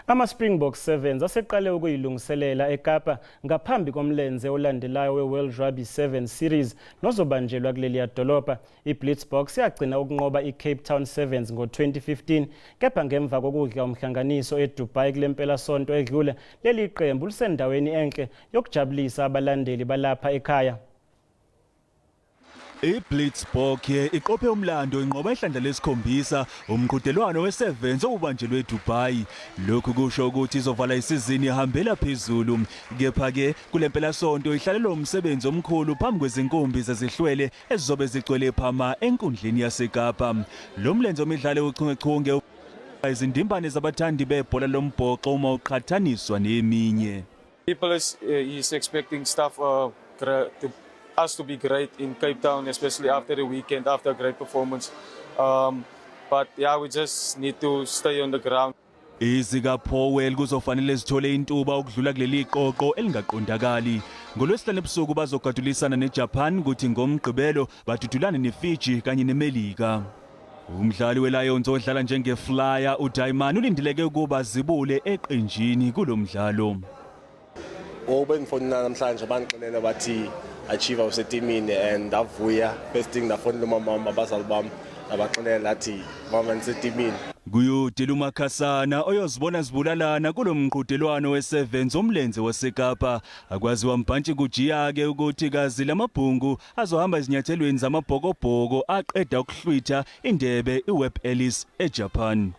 Ama-Springbok Sevens aseqale ukuyilungiselela eKapa ngaphambi komlenze olandelayo we-World Rugby Sevens Series nozobanjelwa kuleliya dolobha. I-Blitzboks yagcina ukunqoba i-Cape Town Sevens ngo-2015 kepha ngemva kokudla umhlanganiso eDubai kule mpelasonto edlule, leli qembu lisendaweni enhle yokujabulisa abalandeli balapha ekhaya. IBlitzbok iqophe umlando inqoba ihlandla lesikhombisa umqhudelwano we-Sevens owubanjelwe eDubai. Lokhu kusho ukuthi izovala isizini ihambela phezulu. Kepha-ke kule mpelasonto ihlalelwa umsebenzi omkhulu phambi kwezinkumbi zezihlwele ezizobe zigcwele phama enkundleni yaseKapa. Lo mlenze wemidlalo ewuchungechunge izindimbane zabathandi bebhola lombhoxo uma uqhathaniswa neminye. People is expecting stuff to us to be great in Cape Town, especially after the weekend, after a great performance. But yeah, we just need to stay on the ground. EzikaPowell kuzofanele zithole intuba ukudlula kuleli qoqo elingaqondakali. NgoLwesihlanu ebusuku bazogadulisana neJapan kuthi ngoMgqibelo badudulane neFiji kanye neMelika. Umdlali weLions odlala njenge-flyer uDaiman ulindeleke ukuba zibule eqenjini kulo mdlalo. Obengifonela namhlanje bangixelela bathi Achieva usetimini and ndavuya. First thing ndafonela umama wam, abazali bam, ndabaxelela athi mama ndisetimini. Kuyodela uMakhasana oyozibona zibulalana kulo mqhudelwano we-Sevens omlenze waseKapa. Akwaziwa mbhantshi kujiya-ke ukuthi kazi lamabhungu azohamba ezinyathelweni zamaBhokobhoko aqeda ukuhlwitha indebe iWebb Ellis eJapan.